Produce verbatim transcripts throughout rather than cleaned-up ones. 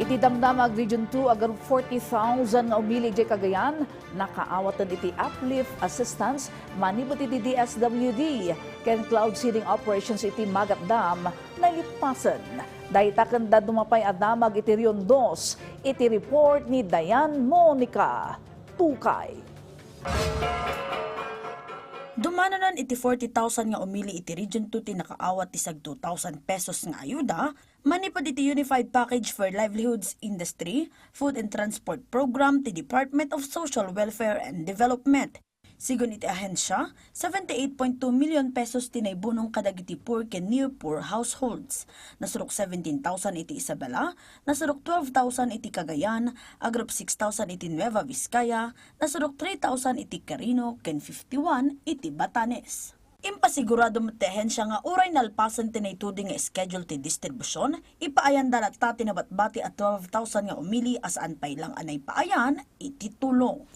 Iti damdamag Region two, agar forty thousand nga umili idiay Cagayan, nakaawaten iti uplift assistance manipud iti D S W D ken cloud seeding operations iti Magat Dam, nailippasen. Dayta ken dadduma pay a damag iti Region two, iti report ni Dayan Monica Tukay. Dumanonan iti forty thousand nga umili iti Region two ti nakaawat ti sag two thousand pesos nga ayuda manipud iti Unified Package for Livelihoods Industry, Food and Transport Program ti Department of Social Welfare and Development. Sigun iti ahensya, seventy-eight point two million pesos ti naibunong kadagiti poor ken near poor households. Nasurok seventeen thousand iti Isabela, nasurok twelve thousand iti Cagayan, agarop six thousand iti Nueva Vizcaya, nasurok three thousand iti Quirino, ken fifty-one iti Batanes. Impasigurado met ti ahensya nga uray nalpasen ti naituding nga schedule ti distribusion, ipaayanda latta ti nabatbati a twelve thousand nga umili a saan pay lang a naipaayan iti tulong.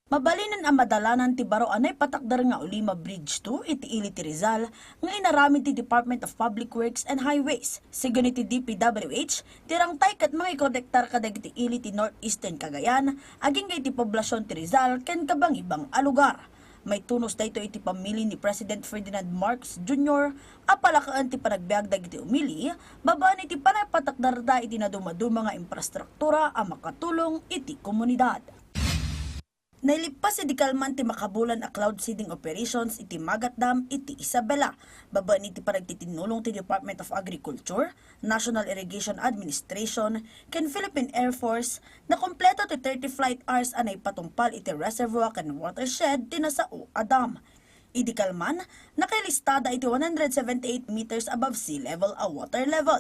Mabalinen a madalanan ti baro a naipatakder nga Olima Bridge two iti ili ti Rizal nga inaramid ti Department of Public Works and Highways. Sigun iti D P W H, ti rangtay ket mangikonektar kadagiti ili ti Northeastern Cagayan agingga iti poblasion ti Rizal ken kabangibang a lugar. Maitunos daytoy iti pammili ni President Ferdinand Marcos Junior a palakaen ti panagbiag dagiti umili babaen iti panagpatakderda iti nadumaduma nga infrastruktura a makatulong iti komunidad. Nailippas idi kalman ti makabulan a cloud seeding operations iti Magat Dam iti Isabela. Babaen iti panagtitinnulong ti Department of Agriculture, National Irrigation Administration, ken Philippine Air Force, nakompleto ti thirty flight hours a naipatungpal iti reservoir ken watershed ti nasao a dam. Idi kalman, nakailistada iti one hundred seventy-eight meters above sea level a water level.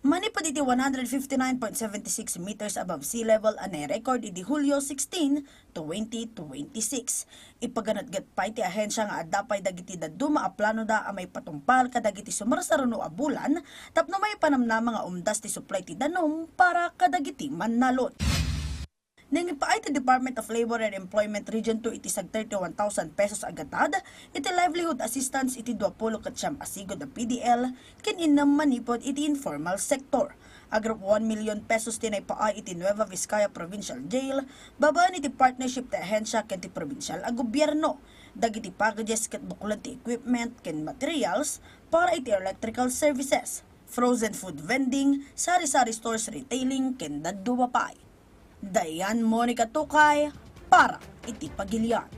Manipud iti one hundred fifty-nine point seven six meters above sea level a nairecord idi Hulyo sixteen, twenty twenty-six. Ipaganetget pay ti ahensya nga adda pay dagiti dadduma a planoda a maipatungpal kadagiti sumarsaruno a bulan tapno maipanamnama nga umdas ti supply ti danum para kadagiti mannalon. Nangipaay ti Department of Labor and Employment Region two iti sag thirty-one thousand pesos a gatad iti livelihood assistance iti duapulo ket siam a sigud a P D L ken innem manipud iti informal sector. Agarop one million pesos ti naipaay iti Nueva Vizcaya Provincial Jail babaen iti partnership ti ahensya ken ti probinsial a gobierno. Dagiti packages ket buklen ti equipment ken materials para iti electrical services, frozen food vending, sari-sari stores retailing, ken dadduma pay. Dayan Monica Tukay para iti Pagilian.